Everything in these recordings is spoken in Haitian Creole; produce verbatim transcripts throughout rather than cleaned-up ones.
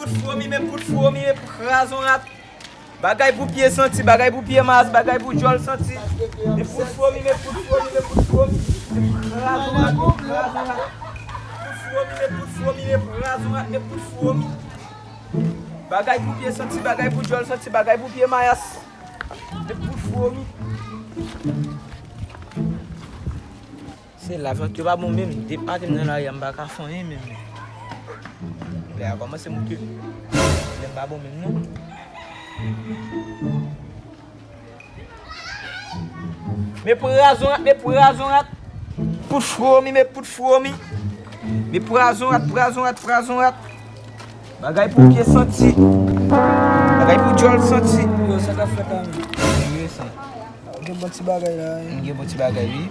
Poud fwomi, men poud fwomi, men krazon rat. Bagay pou pye santi, bagay pou pye mas, bagay pou djòl santi. Men poud fwomi, men poud fwomi, men poud fwomi. Men krazon rat, men krazon rat. Poud fwomi, men poud fwomi, men krazon rat, men poud fwomi. Bagay pou pye santi, bagay pou djòl santi, bagay pou pye mayas. Men poud fwomi. Se la vant yo pa bon menm. Depi maten m nan lari a, m pa ka fè anyen menm. Lè a kòmanse monte. Lè m pa bon menm non. Men prazon rat, men prazon rat. Poud fwomi, men poud fwomi. Men prazon rat, prazon rat, prazon rat. Bagay pou pye santi. Bagay pou djòl santi. Yo, sa k ap fèt la menm? Gen bon ti bagay la, wi. Gen bon ti bagay, wi.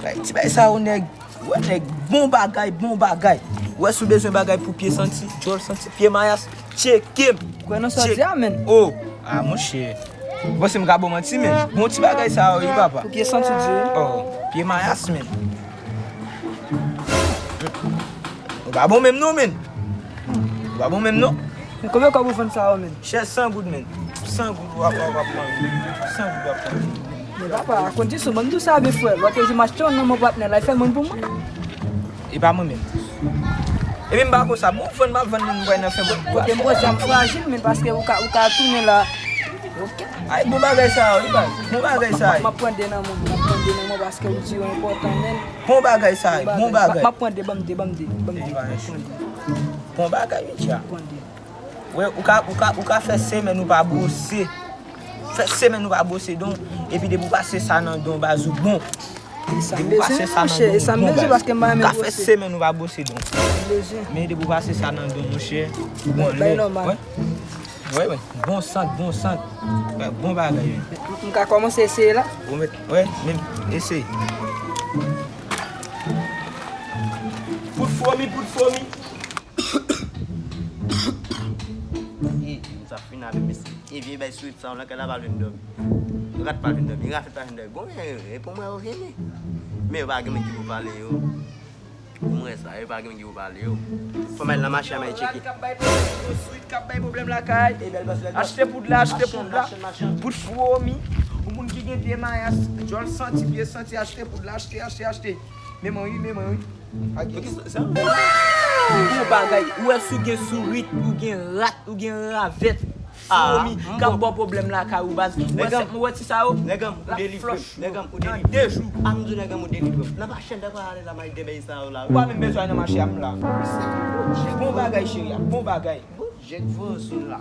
Bay ti bay sa yo, nèg. Wè, nèg, bon bagay, bon bagay. Wè, si w bezwen bagay pou pye santi, djòl santi, pye mayas, tcheke m. Kwè nan sa w di a, menn. Oh, ah, monchè. Bon, si m ka bon manti, menn. Bon ti bagay sa yo, wi, papa. Pou pye santi di, wi. Oh, pye mayas, menn. Ou pa bon menm non, menn. Ou pa bon menm non. Men konbyen kòb ou vann sa yo, menn? Chè san goud, menn. San goud w ap, w ap, w ap pran. San goud w ap pran. Men papa, kondisyon, ban m di w sa byen, frè. Lòt jou m achte youn nan men patnè la, li fè moun pou mwen. E pa mwen menm. Epi m pa konsa. Bon, vann m ap vann, menn, m pral nan fè moun. Kote m panse a m frajil, menn, paske ou ka, ou ka tounen la. Ok. Ay, bon bagay sa yo, wi, baz. Bon bagay sa yo. M ap pran de nan men w, m ap pran de nan men w paske ou di yo enpòtan, menn. Bon bagay sa yo, bon bagay. M ap pran de, ban m de, ban m de, ban m de, m ap pran de. Bon bagay, wi, tcha. M ap pran de. Wè, ou ka, ou ka, ou ka fè semèn ou pa bwose. Fè semèn ou pa bwose don, epi depi ou pase sa nan don, baz, ou bon. Depi ou pase sa nan don, ou bon, baz. Ou ka fè semèn ou pa bwose don. Men depi ou pase sa nan don, monchè, ou bon lè. Wè, wè, bon sant, bon sant. Bon bagay, wi. M ka kòmanse eseye la? Ou mèt, wè, men eseye. Poud fwomi, poud fwomi. E, sa fin avè mesye. E vye bay sou sa, ou nan kay la pa vle m dòmi. Rat pa vle m dòmi, rafèt pa vle m dòmi. Bon, e, e pou mwen, yo vini. Men yo pa gen moun ki pou pale yo. Pou mwen sa, yo pa gen moun ki pou pale yo. Fò m al nan mache a, m al tcheke. Rat k ap bay pwoblèm, swit k ap bay pwoblèm lakay. Achte poud la, achte poud la. Poud fwomi. Pou moun ki gen pye mayas, djòl santi, pye santi, achte poud la, achte, achte, achte. Men mwen wi, men mwen wi. Poukisa sa? Ou bagay, ou wè si w gen sourit, ou gen rat, ou gen ravèt, fwomi, k ap ba w pwoblèm lakay ou, baz. Ou wè sa, ou wè ti sa yo? Nèg an m, ou delivre m. Nèg an m, ou delivre m. Nan de jou. A m di w nèg an m, ou delivre m. Nan mache m ta pral ale la, m al gen bèy sa yo la. Ou pa menm bezwen al nan mache a, m la. Bon bagay, cheri a, bon bagay. Jèt voye sou la.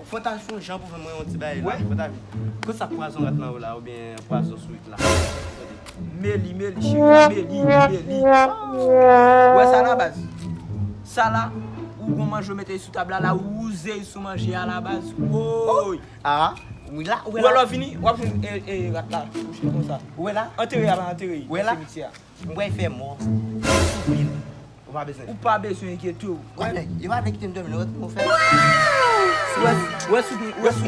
Fò ta fè yon jan pou fè mwen yon ti bagay la. Fò ta vin. Kote sa pwazon rat nan yo la, oubyen pwazon sourit la? Meli, meli, cheri, meli, meli. Wè sa la, baz. Sa la, ou gon manje ou mete sou tab la, la, ou wouze sou manje a la, baz. Woy. Ah, wi la, ou wè la. Ou wè lè w vini, w ap jwenn, e, e, rat la, kouche konsa. Ou wè la? Antere a, antere. Ou wè la? Simityè a. M pral fè mò. Ou pa bezwen. Ou pa bezwen enkyete w. Wè, yo pa vle kite m dòmi, nou wè kòman w fè. Wè, wè si, wè si, wè si,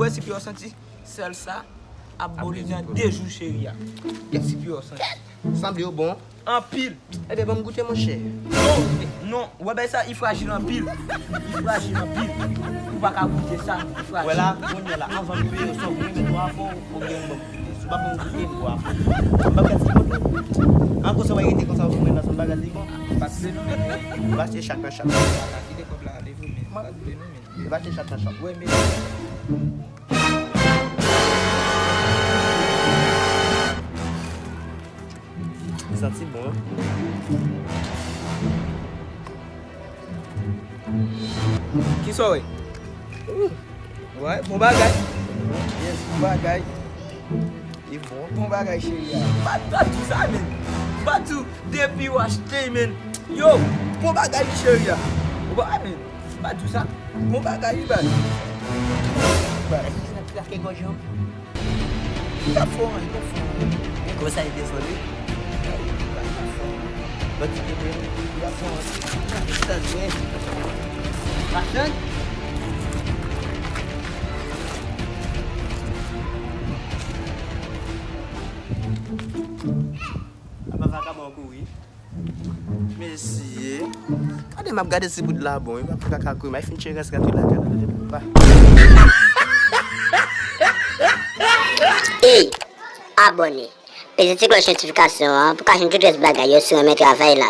wè si pye w santi. Sèl sa, ap bo li nan de jou, cheri a. Wè si pye w santi. Sanble yo bon. Anpil. Ebyen, ban m goute, monchè. Non, non, wè, bay sa, li frajil anpil. Li frajil anpil. Ou pa ka goute sa, li frajil. Wè la, kounye a la, anvan m peye w, sa w gen dwa fè w, ou gen bon. Si w pa bon kote m bwa. M pa gad si bon tou. An konsa w rete konsa w mwen nan son bagay li bon. Pa tire non men. Ou achte chak nan chak. Pa kite kòb la ale vre men. Pa tire non men. Ou achte chak nan chak. Wè men. Li santi bon. Kisa w wè? Wè, bon bagay. Yes, bon bagay. Li bon. Bon bagay, cheri a. M pa, m pa di w sa, men. M pa di w depi w achte, men. Yo, bon bagay, cheri a. Ou pa, men. M pa di w sa. Bon bagay, wi, baz. Baz. Lage gòj ou. Li pa fò, li pa fò. Konsa li desann, wi. Li pa fò. Lòt ti kote, li pa fò. Li pa desann, wi. Machann. Apa vagabon kouri. Mesye. Gad M ap gade si bout la bon, wi, m ap fè kaka kouri, m ap fin tcheke rès gate lakay la, tande papa. Ey, abòne. Peze ti klòch notifikasyon an pou ka jwenn tout rès bagay yo si w renmen travay la.